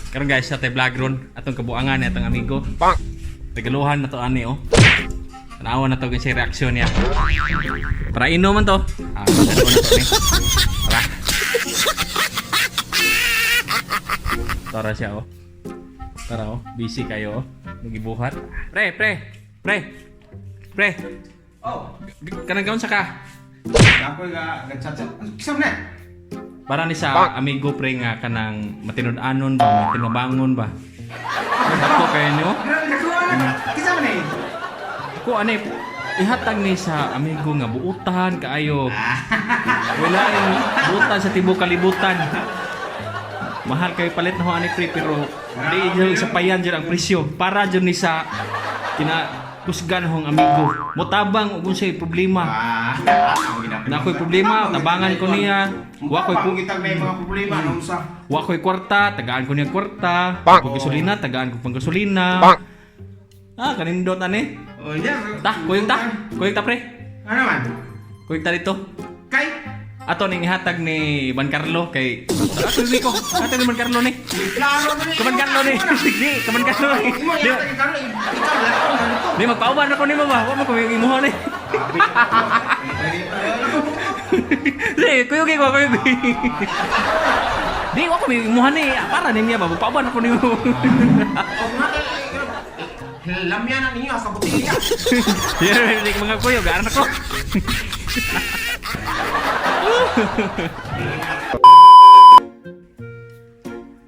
Karon guys, sa tay vlog ron atong kabuangan ni atong amigo. Regaluhan na to ani oh. Tanawa na to guys sa reaksyon niya. Para inom man to. Ah, ano na to ni. Tara. Tara siya oh. Tara oh, busy kayo oh. Nagibuhat. Pre, pre. Pre. Pre. Oh, Kanang gaon sa ka. ako nga nagchat-chat. Kisam na. Para ni sa amigo pre nga kanang matinud-anon ba, matinabangon ba. Dako kayo niyo. Grabe na. Kisam na. Ako ano ihatag ni sa amigo nga buutan kaayo. Wala yung buutan sa tibuok kalibutan. Mahal kayo palit na ho ani pre pero di jud sa payan jud ang presyo para jud ni sa kina kusgan hong amigo. Motabang ug unsay problema. Ah, Na ako'y problema, tabangan ko niya. Wa ko'y pu kitang may mga problema no sa. Wa ko'y kwarta, tagaan ko niya kwarta. Panggasolina, tagaan ko panggasolina. Ah, kanindot ani. Oh, yeah. Ta, kuyog ta. Kuyog ta pre. Ano man? Kuyog ta dito. Kay Ato ning ihatag ni Ban Carlo kay ato ni ko. Ato ni Ban Carlo ni. Klaro man ni. Kaman Carlo ni. Di, kaman Carlo ni. Imo Di, yata kay Carlo, ikaw lang na nito. di magpauban ako nimo ba? Wa man ko imuha ni. Di, kuyog ko, kuyog. Di, wa ko may imuha ni. Para ni niya ba? Magpauban ako nimo. Oh, nga kay Lamya na ninyo sa botelya. Di, di, mga kuyog, aran ako.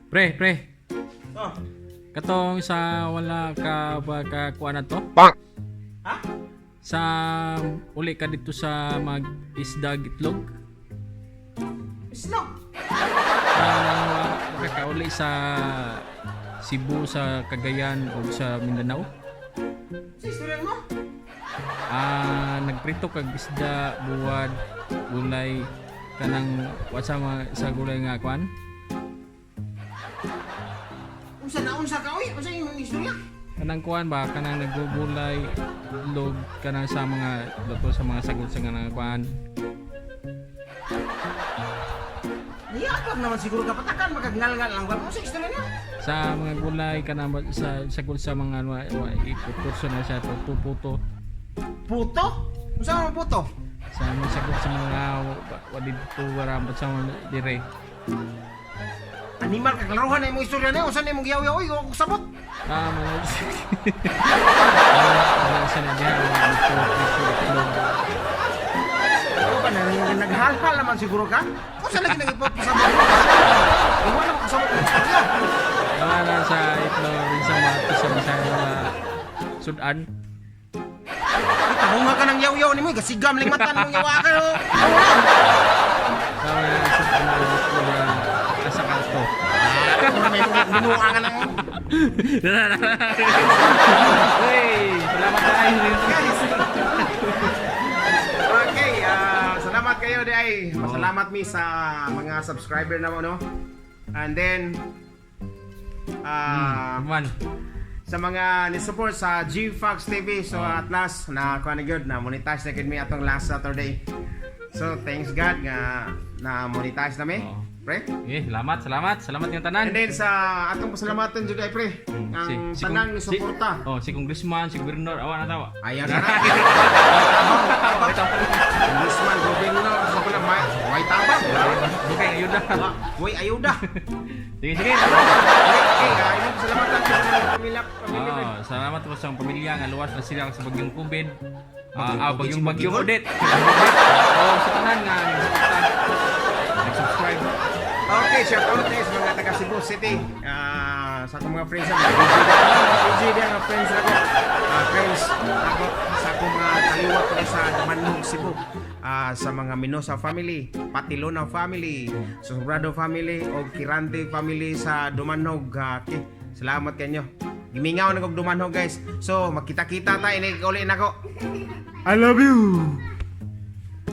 Pre, pre. Oh. Katong sa wala ka ba ka kuan na to? Ha? Sa uli ka dito sa mag isda itlog. Islog. Ah, uh, ka uli sa Cebu, sa Cagayan o sa Mindanao. Sa istorya mo? Ah, nagprito kag isda, buwad, gulay kanang wa sa mga, sa gulay nga kuan. Unsa na unsa ka oy? Unsa imong istorya? Kanang kuan ba kanang nagugulay itlog kanang sa mga luto sa mga sagot sa kanang kuan. Niyakap naman siguro ka patakan makagngalngal lang ba? Unsa istorya niya? Sa mga gulay kanang sa sagol sa mga wa, wa, iputurso na sa puto-puto. Puto? Unsa man puto? Sa mga sagot sa mga wa dito wala sa mga dire. Animal ka klaruhan na imong istorya niya. Unsa na imong giyaw-yaw oy? Wa ko sabot. Ah, mga wala sa na diha mga dito dito itlog. Ano ba na naghalhal naman siguro ka? Unsa lagi nagipapasabot mo? Wala mo kasabot ng istorya. Wala sa itlog rin sa mga sa Bisaya mga sudan. Tabunga ka ng yaw-yaw nimo, gasigam ling mata nimong yawa ka. Oh. Wala. Sa mga sudan na itlog na asa ka to. Binuha ka ng Hey, salamat tayo. Guys. Okay, salamat kayo di ay. Pasalamat mi sa mga subscriber na mo no. And then Man. sa mga ni-support sa G-Fox TV. So at last na kuan na gyud na monetize na gyud mi atong last Saturday. So thanks God nga na monetize na mi. Oo. Pre. Eh, salamat, salamat. Salamat yung tanan. And then sa atong pasalamatan jud ay pre ang tanang ni suporta. Si, oh, si congressman, si gobernador, awa na tawa. Ayaw na. Tabang, tabang. Congressman, governor, sa pala, may, way tabang. Bukay ayuda. Way ayuda. Sige, sige. Okay, imong pasalamatan sa mga pamilya, pamilya. pre. Oh, salamat po sa pamilya nga luwas na sila sa bagyong COVID. Bagyong Ah, COVID, bagyong si bagyong Bicol? Odette. Oh, sa tanan nga nagsuporta. Nag-subscribe. Okay, shout out tayo sa mga taga Cebu City. Sa akong mga friends, mga DJ dia nga friends ako. Friends ako sa akong mga kaliwat ko sa Damanhog, Cebu. Sa mga Minosa family, Patilona family, Sobrado family o Kirante family sa Dumanhog. Okay. Salamat kanyo. Gimingaw na kog Dumanhog guys. So, magkita-kita ta ini uli nako. I love you.